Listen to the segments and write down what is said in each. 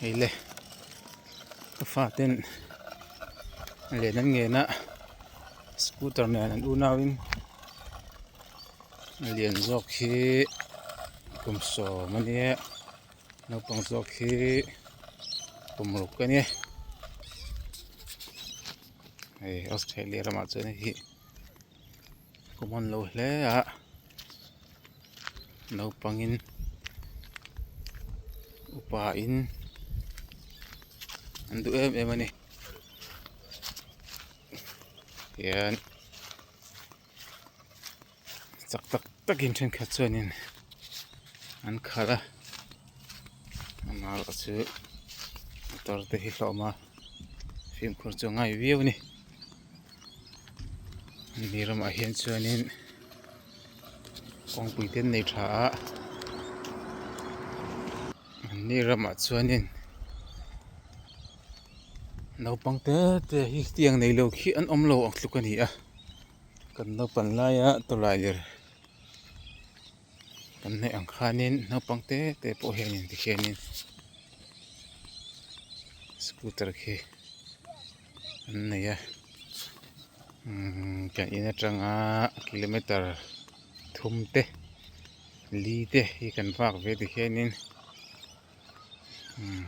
Hei le ka faten len an ngen a scooter nen an unauin a lian zawk hi kum sawm a nia naupang zawk hi kum ruk a nia hei Australia ramah chuan hei hi common lo hle a naupangin upa in an duh em em a ni tihian chak tak takin thenkhat chuanin an khalh a amaherawhchu motor te hi hlawm a fimkhur chu a ngai viau a ni. Ni ramah hian chuanin kawngpui te an nei tha a ni ramah chuanin naupang te te hi tiang nei lo khi an awm lo ang tluk a ni a kan naupan laia tawlailir kan neih ang khanin naupang te te pawh hianin tikhianin scooter khi. An nei a umm kan in atanga kilometer thum te li te hi kan vak ve ti hianin umm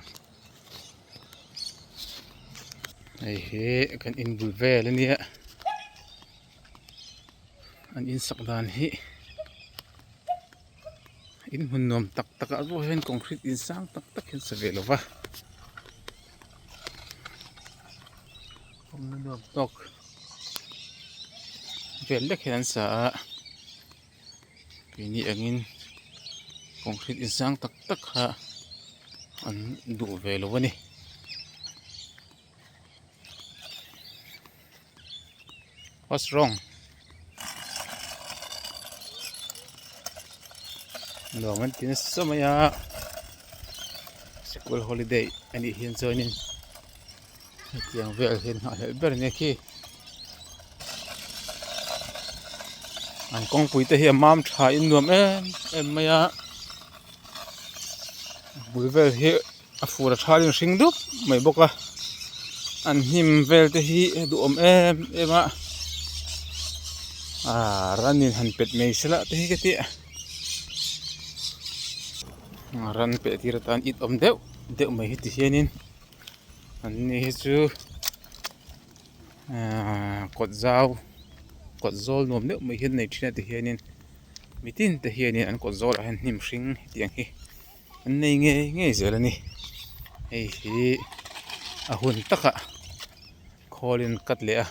hei hi kan in bul vel ania an in sak dan hi in hmun nuam tak tak ah pawh hian concrete in sang tak tak hi an sa ve lo va. Awmna nuam tawk vel lek hian an sa a keini angin concrete in sang tak tak kha an duh ve lo a ni. What's wrong? Nuam an ti nasa mai a sikul holiday a nih hian chuanin hetiang vel hian nghahhlelh ber a nia khi an kawngpui te hi a mam tha in nuam em em mai a bul vel hi. A fur a thalin hring dup mai bawk a an hnim vel te hi a duhawm em em a aaa ran in han pet mai se lah te hi ka ti a ran peh tir atan it awm deuh deuh mai hi ti hianin an ni hi chu aaa kawt zau kawt zawl nuam deuh mai hi an nei thin a ti hianin mitin te hianin an kawt zawlah hian hnim hring hetiang hi. An nei ngei ngei zel a ni hei hi a hun takah khawl in cut leh a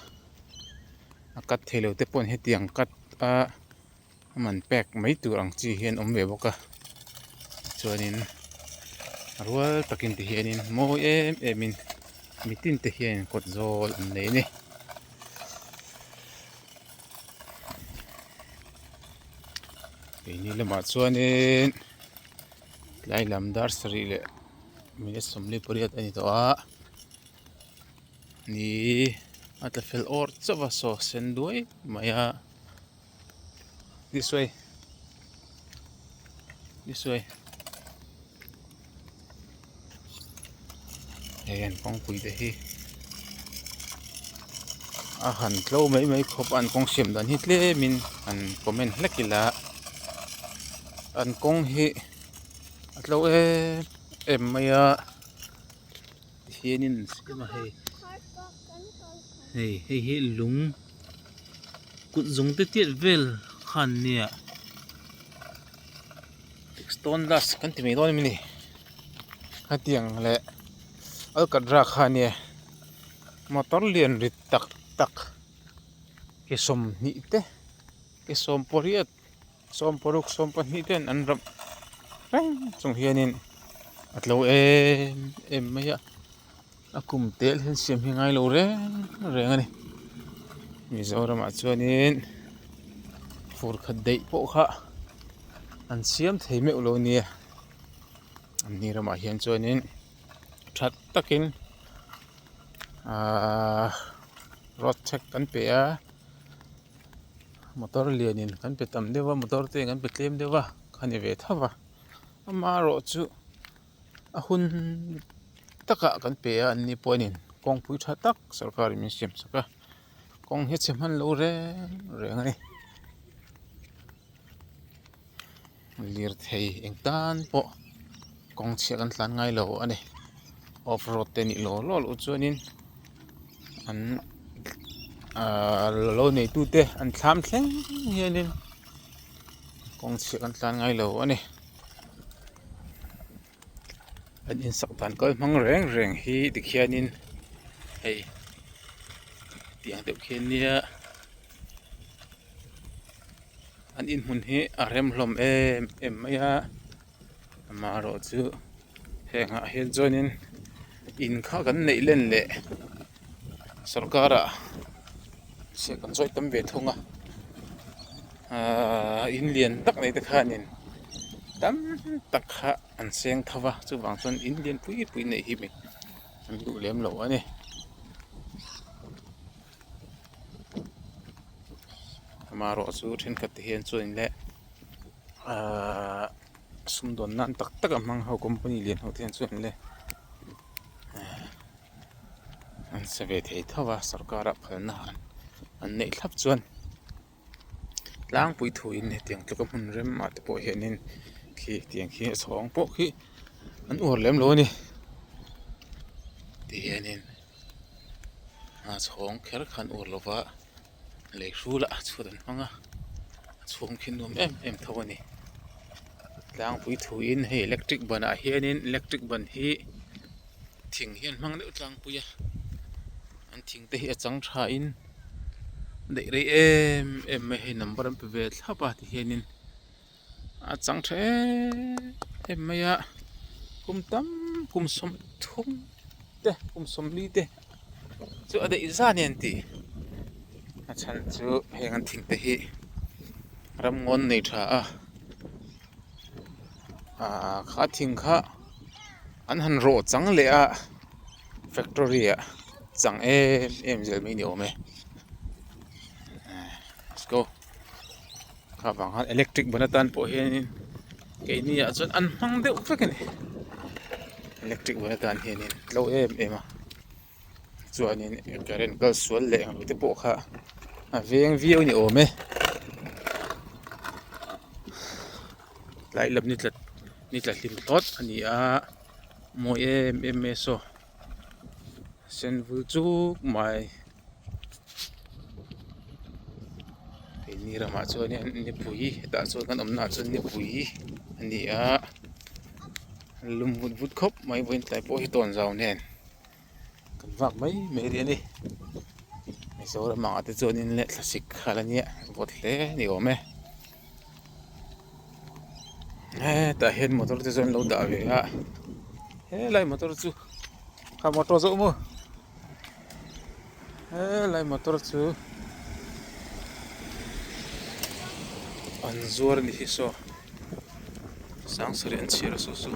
a cut thei lo te pawh hetiang cut a a man pek mai tur ang chi hi an awm ve bawk a chuanin a rual takin ti hianin mawi em em in mitin te hian kawt zawl an nei a ni. Keini lamah chuanin tlai lam dar sarih leh minute 48 a ni tawh a ni a tla fel awr chauh a saw sen duai mai a this way this way hei an kawngpui te hi a han tlo mai mai khawp a an kawng siam dan hi tlemin an comment hlek ila an kawng hi a tlo em em mai a tihianin an siam a hei hei hei hi lung kut zawng te tiat vel khan nia. Stone dust kan ti mai dawn em ni hetiang leh alkatra kha ania motor lian rit tak tak ke 20 te ke 18 16 12 ten an rap reng chung hianin a tlo em em mai a a kum tel hian siam hi ngai lo reng reng a ni Mizoramah chuanin fur khat daih pawh kha an siam thei meuh lo nia an ni ramah hian chuanin tha takin ahh road check an pe a motor lianin kan pe tam deuh a motor te kan pe tlem deuh a kha ni ve tho va amaherawhchu. A hun takah kan pe a an ni pawhin kawngpui tha tak sorkar in min siam chak a kawng hi a chhe hman lo reng reng a ni lirthei eng tan pawh kawng chhia kan tlan ngai lo a ni off road te nih law law loh chuanin an ahh lo neitu te an thlam thleng hianin kawng chhia kan tlan ngai lo a ni. An insak dan kal hmang reng reng hi tikhianin hei tiang deuh khi ania an inhmun hi a rem hlawm em em mai a amaherawhchu hengah hian chuanin in kha kan neih len leh sorkar ah chhiah kan chawi tam ve thung a ahh in lian tak nei te khanin tam tak kha an seng tho va chuvang chuan in lian pui pui neih hi an duh lem lo a ni. Amaherawhchu thenkhat te hian chuan leh ahh sumdawn nan tak tak a hmang ho company lian ho te hian chuan le an sa ve thei tho a sorkar ah phalna an neih thlap chuan tlangpui thuin hetiang tluka hmun rem ah te pawh hianin khi tiang khi a chhawng pawh khi an uar lem lo a ni tihianin a chhawng kher kha an uar lo va lei hrul ah chhuat an hmang a a chhawng khi nuam em em tho a ni tlangpui thuin hei electric ban ah hianin electric ban hi thing hi an hmang deuh tlangpui a an thing te hi a chang tha in daih rei em em mai hei number an pe ve thlap a tihianin a chang tha em em mai a kum tam kum sawmthum te kum sawmli te chu a daih zan e an ti a chhan chu heng an thing te hi ramngawn nei tha a ahh kha thing kha an han rawh chang leh a factory ah chang em em zel mai ni awm e let's go kha vang khan electric ban atan pawh hianin keini ah chuan an hmang deuh vek a ni electric ban atan hianin tlo em em a chuanin current kal sual leh ang te pawh kha a veng viau a ni awm e tlai lam ni tla ni tla hlim hlawt a ni a mawi em em mai a saw sen vul chuk mai. Keini ramah chuanin nipui hetah chuan kan awmnaah chuan nipui a ni a lum vut vut khawp mai vawiin tlai pawh hi tawnzau nen kan vak mai mai rih a ni Mizoram ah te chuanin leh thlasik khal a nia vawt hle a ni awm e hetah hian motor te chuan an lo dah ve a helai motor chu kha motor zawk maw. Helai motor chu an zuar a ni hi saw sangsarih an chhiar a saw chu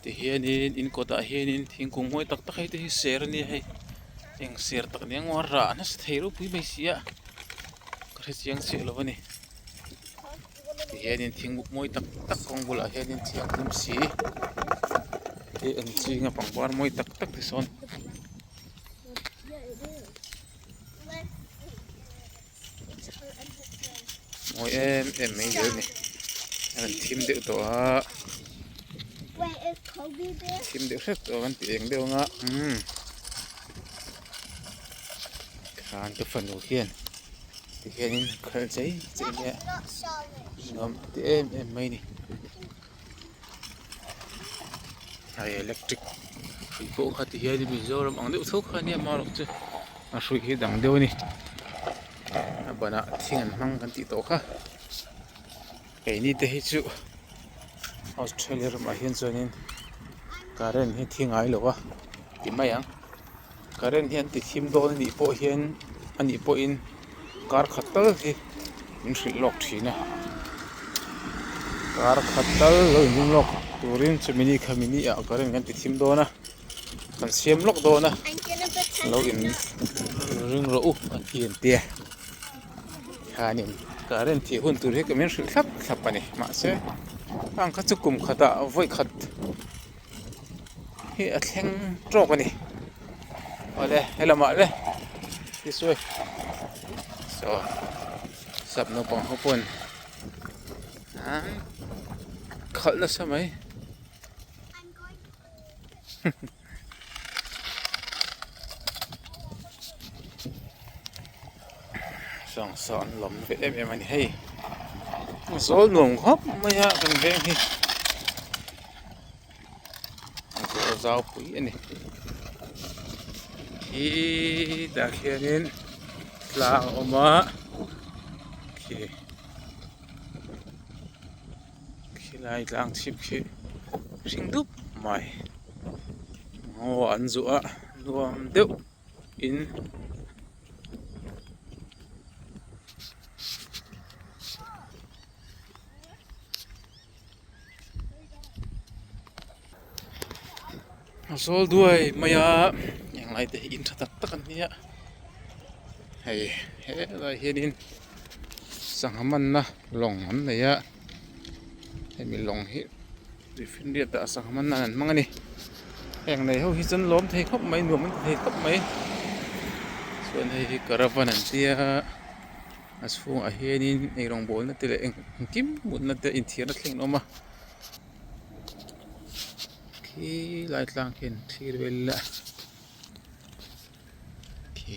tihianin in kawtah hianin thingkung mawi tak tak hei te hi ser a nia hei eng ser tak nia ngaw a rah nasa thei ropui mai si a ka hrechiang chiah lo a ni. Tihianin thing buk mawi tak tak kawng bulah hianin thianghlim si hi an ching a pangpar mawi tak tak te sawn mawi em em mai zel a ni a rawn thim deuh tawh a thim deuh hrep tawh a kan tih eng deuh anga umm khan ka fanu hian. Tihianin khalh chei chei mai a nuam ti em em mai a ni hei electric hrui pawh kha tihianin Mizoram ang deuh tho kha ania amaherawhchu a hrui hi dang deuh a ni a banah thing an hmang kan tih tawh kha keini te hi chu Australia ramah hian chuanin current hi thi ngai lo a ti mai ang. Current hi an ti thim dawn anih pawh hian anih pawhin kar khat tal hi min hrilh lawk thin a kar khat tal lo inring lawk turin chumi ni khami ni ah current kan ti thim dawn a kan siam lawk dawn a lo in ring rawh u an ti an tia khanin current thih hun tur hi ka min hrilh thlap thlap a ni mahse. Khang kha chu kum khatah vawi khat hi a thleng tawk a ni. Awle helamah le this way saw sap naupang ho pawn an khalh nasa mai. Sangha saw an lawm ve em em a ni hei zawl nuam khawp mai a kan veng hi a zawl zau pui a ni khitah khianin tlang a awm a khi khilai tlang chhip khi hring dup mai ngaw an zuah a nuam deuh in a zawl duai mai a englai te hi in tha tak tak an nia hei helaiah hianin sangha manna lawng an nei a hemi lawng hi tuifinriat ah sangha man nan an hmang a ni heng nei ho hi chuan lawm thei khawp mai nuam an ti thei khawp mai chuan hei hi caravan an tia a chhungah hianin eirawng bawlna te leh engkim mutna te inthiarna thleng an awm a khi lai tlang khian thlir vel ila khi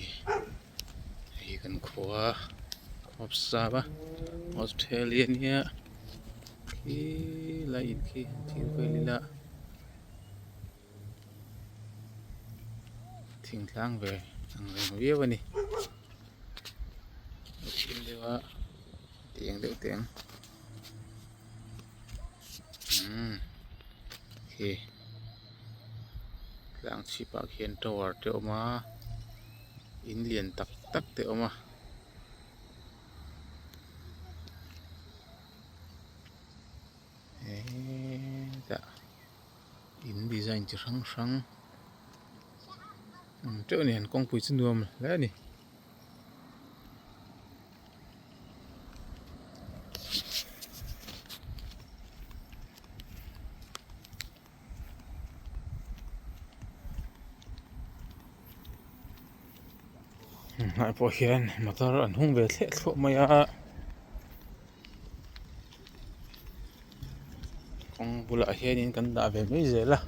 hei kan khua khawpsap a Australia nia khi lai in khi han thlir vel ila thingtlang ve ang reng viau a ni a thim deuh a tiang deuh teh ang umm khi tlang chhipah khian tower te a awm a in lian tak tak te a awm a. Hetah in design chi hrang hrang awm teuh a ni an kawngpui chu nuam hle a ni. Hnai pawh hian motor an hung ve thliah thluah mai a kawng bulah hianin kan dah ve mai zel a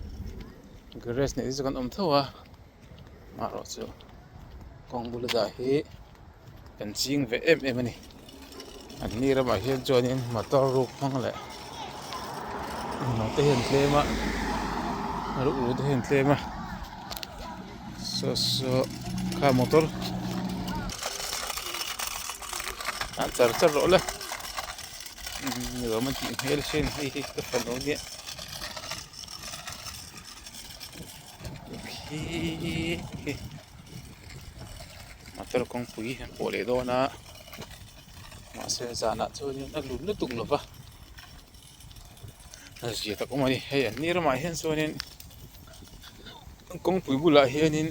garage neih te chu kan awm tho a amaherawhchu kawng bula dah hi kan ching ve em em a ni an ni ramah hian chuanin motor ruk hmang leh englo te hian tlem a ruk ru te hian tlem a saw saw kha motor a char char rawh le nuam a tih hmel thin hei hi ka fanu nia khi motor kawngpui an pawh leh dawn a mahse zanah chuanin a lun lutuk lo va a zia tak awm a ni hei an ni ramah hian chuanin kawngpui bulah hianin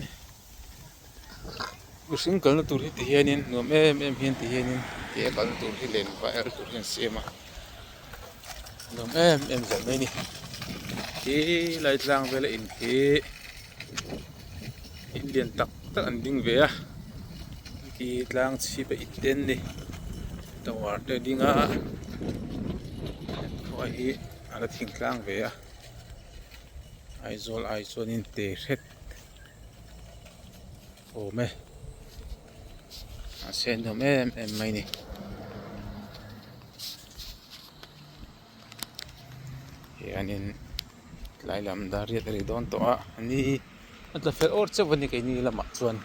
mihring kalna tur hi ti hianin nuam em em hian ti hianin ke a kalna tur hi len va er tur hi an siam a nuam em em zawk mai a ni khi lai tlang vela in khi in lian tak tak an ding ve a khi tlang chhip a ite an ni tower te a ding a khua hi a la thing tlang ve a Aizawl ai chuanin te hret awm e mahse nuam em em mai a ni. Hianin tlai lam dar riat a ri dawn tawh a ni a tla fel awr chauh a ni keini lamah chuan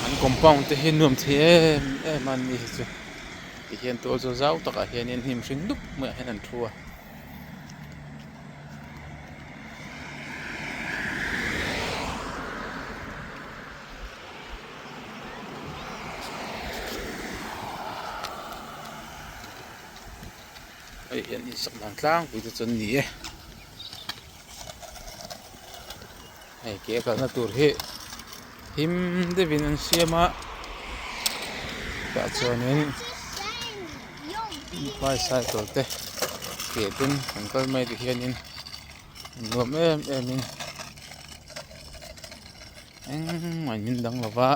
an compound te hi nuam thei em em a ni hi chu tihian tual chu zau takah hianin hnim hring dup maiah hian an thu a. Hei hian insak dan tlangpui te chu an ni e hei ke kalna tur hi him deuhin an siam a tah chuanin. Bicycle te ke ten an kal mai ti hianin nuam em em in engmah in dang lo va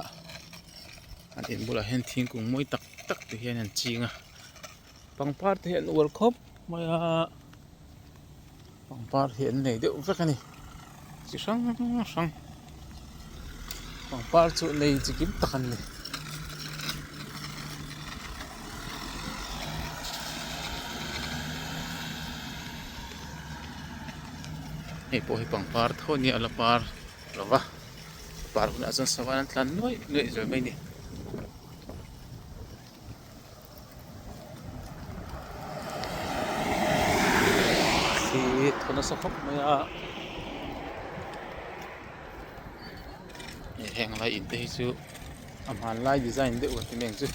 an in bulah hian thingkung mawi tak tak te hian an ching a pangpar te hi an uar khawp mai a pangpar hi an nei deuh vek a ni chi hrang hrang pangpar chu nei chi kim tak an ni. Hei pawh hi pangpar tho a nia a la par lo va par hunah chuan sava an tlan nuaih nuaih zel mai a ni. Thli thaw nasa khawp mai a heng lai in te hi chu a hmanlai design deuh a ti mai ang chu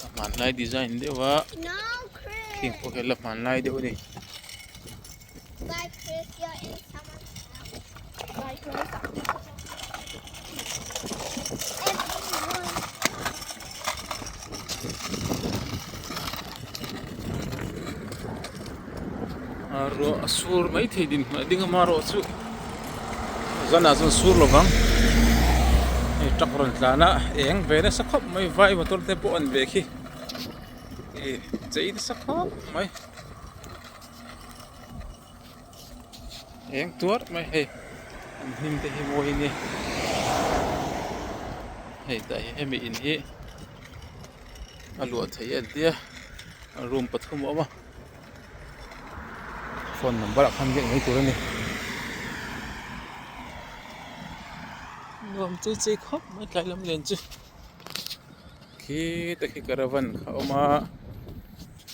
a hmanlai design deuh a khing pawh hi a la hmanlai deuh a ni. Ruah a sur maithei din hmel ding a marawh chu zanah chuan sur lo vang hei truck rawn tlan a eng ve nasa khawp mai vai motor te pawh an ve khi ih chei nasa khawp mai. Eng tuar mai hei an hnim te hi mawi a ni hei tah hi hemi in hi a luah theih a tia room pathum a awm a phone number ah khan biak mai tur a ni nuam chei chei khawp mai tlai lam len chu khi te khi caravan kha a awm a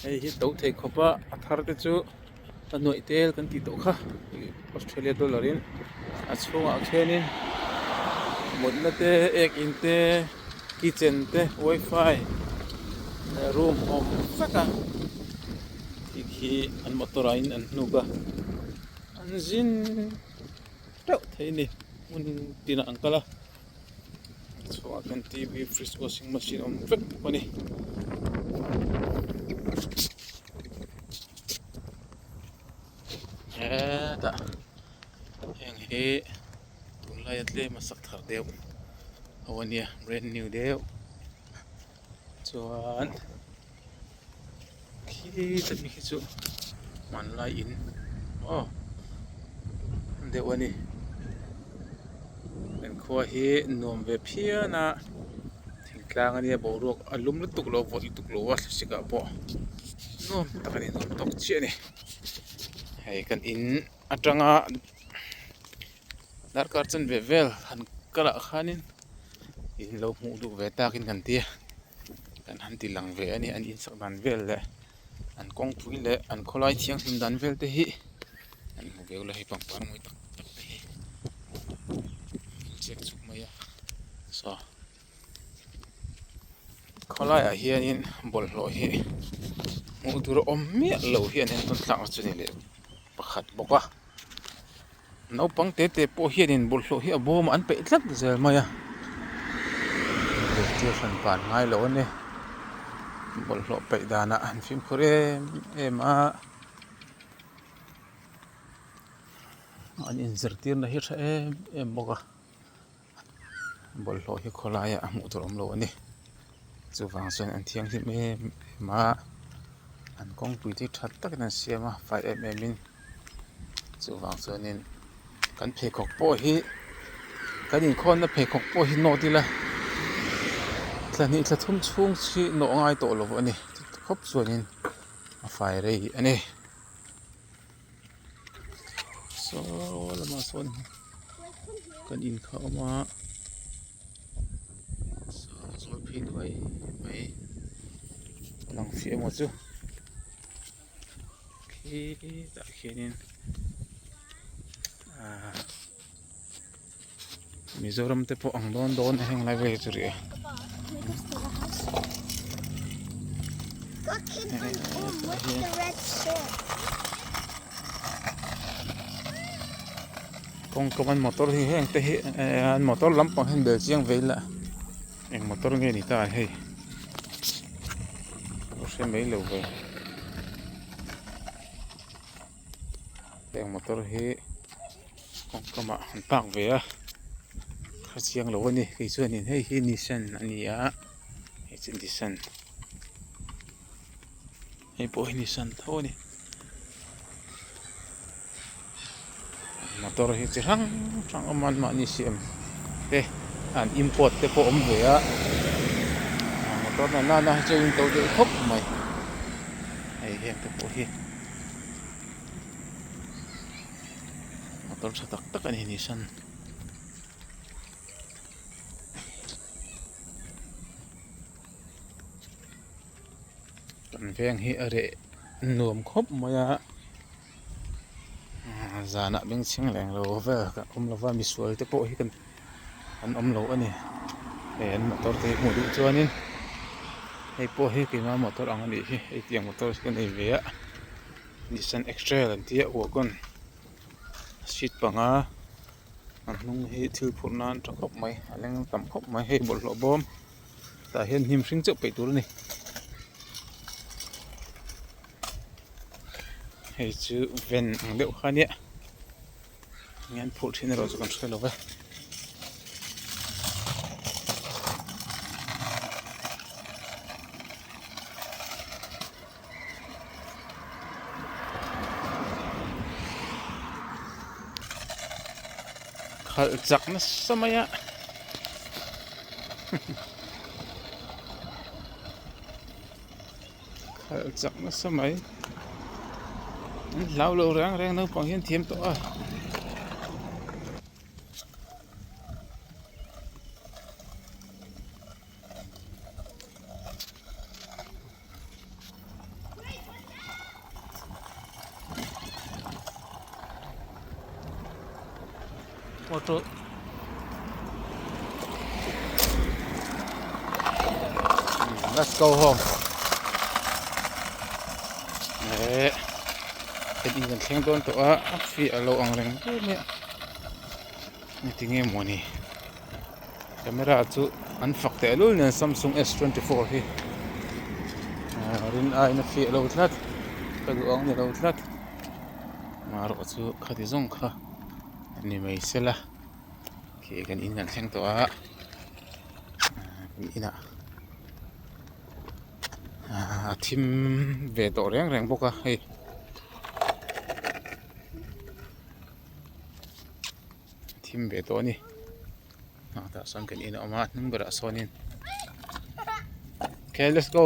hei hi to thei khawp a a thar te chu. A hnuaih tel kan tih tawh kha Australia dollar in a chhungah khianin mutna te ek in te kitchen te wifi leh room awm vek a tih khi an motor ah in an hnuk a an zin teuh thei a ni hmun tinah an kal a chhuah khian t v fridge washing machine awm vek bawk a ni. Hetah heng hi tunlaia tlem a sak thar deuh ho a nia brand new deuh chuan khi te khi chu hmanlai in aw deuh a ni kan khua hi nuam ve phian a thingtlang a nia boruak a lum lutuk lo vawt lutuk lo a thlasik ah pawh nuam tak a ni nuam tawk chiah a ni hei kan in atanga darkar chanve vel han kal ah khanin in lo hmuh duh ve takin kan tia kan han ti lang ve a ni an insak dan vel leh an kawngpui leh an khawlai thianghlim dan vel te hi an hmu ve ula hei pangpar mawi tak tak te hi an chek chuk mai a saw khawlaiah hianin bawlhhlawh hi hmuh tur a awm miah lo hi an entawn thlak a chu ni leh pakhat bawk a. Naupang te te pawh hianin bawlhhlawh hi a bawm an peih tlat zel mai a zirtir hran pan ngai lo a ni bawlhhlawh peih danah an fimkhur em em a an inzirtirna hi tha em em bawk a bawlhhlawh hi khawlaiah a hmuh tur awm lo a ni chuvang chuan an thianghlim em em a an kawngpui te hi tha takin an siam a fai em em in chuvang chuanin kan pheikhawk pawh hi kan inkhawnna pheikhawk pawh hi nawt ila thla hnih thla thum chhung hi nawh ngai tawh lo a ni khawp chuanin a fai rei a ni. Saw lamah sawn kan in kha a awm a saw zawl phei duai mai lang fiah emaw chu khitah khianin ahh Mizoram te pawh ang dawn dawn a heng lai vel chu ri a. Kawng kawng an motor hi heng te hi an motor lampang hian bel chiang ve ila eng motor nge ni ta hei. hre mai lo ve heng motor hi kawng kamah an park ve a hre chiang lo a ni kei chuanin hei hi nissan a ni a hei chu nissan hei pawh hi nissan tho a ni motor hi chi hrang hrang a awm a anmahni siam te an import te pawh a awm ve a motor na nana hi chu a in to deuh khawp mai hei heng te pawh hi motor tha tak tak a ni nissan. Kan veng hi a reh nuam khawp mai a zanah bengchheng leng lo vel kan awm lova misual te pawh hi kan an awm lo a ni hei an motor te hi hmuh duh chuanin hei pawh hi keimah motor ang a nih hi hei tiang motor hi ka nei ve a Nissan X-Trail an tia wagon seat panga a hnung hi thil phurh nan tha khawp mai a leng tam khawp mai hei bawlhhlawh bawm. Tah hian hnim hring chauh peih tur a ni. Hei chu ven ang deuh kha ania. Enge an phurh thin erawh chu kan hre lo ve. Khalh chak nasa mai a khalh chak nasa mai an hlau lo reng reng naupang hian thiam tawh a. Auto Let's go home eh kan in kan thleng dawn tawh a a fiah lo ang reng viau mai a engtinge mawni Camera chu an fak teh lul nen Samsung S 24 hi ah rin aiin a fiah lo tlat ka duh ang ni lo tlat marawh chu khati zawng kha a ni mai sela khi kan in kan thleng tawh a ah kan inah ah a thim ve tawh reng reng bawk a hei. Thim ve tawh a ni ah tah sawn kan in a awm a hnung berah sawnin okay let's go.